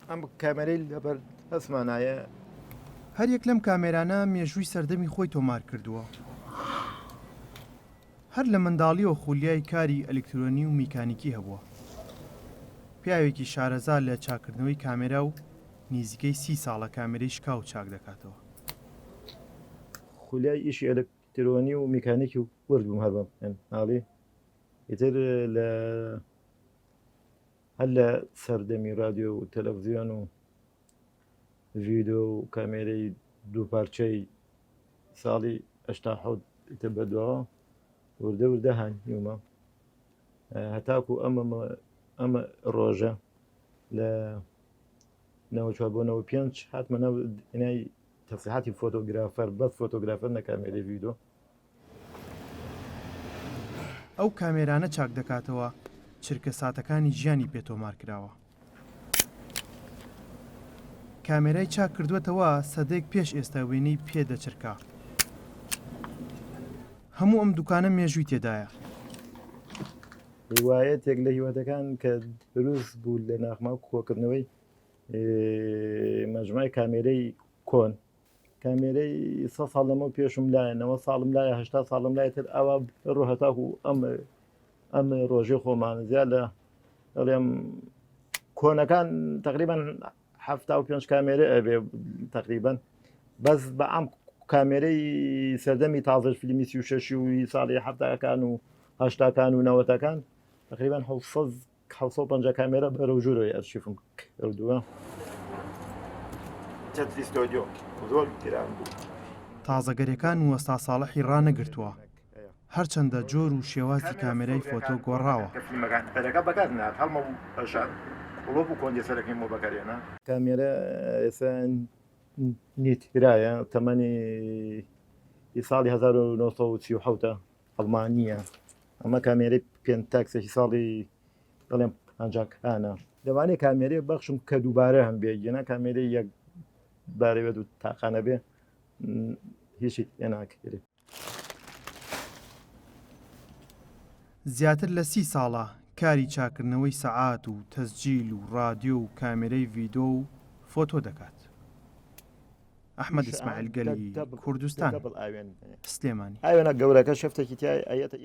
ئەم کامێرەی لەبەر دەستمانایە. هەریەک لەم کامێرانە مێژووی سەردەمی خۆی تۆمار کردووە. هەر لە منداڵییەوە خولیای کاری ئەلیکترۆنی و میکانیکی هەبووە. پیاوێکی شارەزا لە چاککردنەوەی کامێرا و نیزیکەی سی ساڵە کامێرەی شکاو چاک دەکاتەوە. خولیای ئیشی ئەلکترۆنی و میکانیکی ورد بووم هەر بە مناڵی ئیتر لە هەر لە سەردەمی رادیۆ و تەلەڤزیۆن و ڤیدۆ و کامێرەی دوو پارچەی ساڵی 87 ئیتر بەدواوە وردە وردە هانیومە هەتاکو ئەمە ئەمە ڕۆژە لە 94 بۆ 95 هاتمە ناو دنیای تەسلیحاتی فۆتۆگرافەر بەس فۆتۆگرافەر نە کامێرەی ڤیدۆ. ئەو کامێرانە چاک دەکاتەوە چرکە ساتەکانی ژیانی پێ تۆمار کراوە. کامێرای چاک کردووەتەوە سەدەیەک پێش ئێستا وێنەی پێ دەچرکا. هەموو ئەم دوکانە مێژووی تێدایە. هیوایەتێک لە هیواتەکان کە دروست بوو لە ناخما کۆکردنەوەی مەجموعەی کامێرەی کۆن کامێرەی سە ساڵ لەمە پێشم لایە نەوە ساڵم لایە هشتا ساڵم لای تر ئەوە ڕۆ هەتاکو ئەم ئەم ڕۆژێ خۆمان زیاد لە دەڵێم کۆنەکان تقریبان 75 کامێرە ئەبێ تقریبان بەس بە ئەم کامێرەی سەردەمی تازەش فیلمی 36 و ساڵی هەفتاکان و هەشتاکان و نەوەتەکان تقریبان 700 750 کامێرا بەرەو ژوورەوەی ئەرشیفم کردووە. چەتری ستۆدیۆ زۆر گران بوو. تازەگەریەکان وەستا ساڵحی ڕانەگرتووە، هەرچەندە جۆر و شێوازی کامێرای فۆتۆ گۆڕاوە. کامێرا ئێستا نیترایە، تەمەنی ساڵی 1937 ە. ئەڵمانییە ئەمە کامێرەی پێنتاکسێکی ساڵی دەڵێم پەنجاکانە لەوانەیە کامێرەیە بەخشم کە دووبارە هەم بێ گێنا کامێرەی یەک بارەوێت و تاقانە بێ هیچی پێ ناکرێت. زیاتر لە سی ساڵە کاری چاککردنەوەی سەعات و تەسجیل و ڕادیۆ و کامێرەی ڤیدۆ و فۆتۆ دەکات. ئەحمەد ئیسماعیل گەلی کوردستان، سلێمانی. ئاوێنە گەورەکە شەفتێکی تیا ئەیەتە.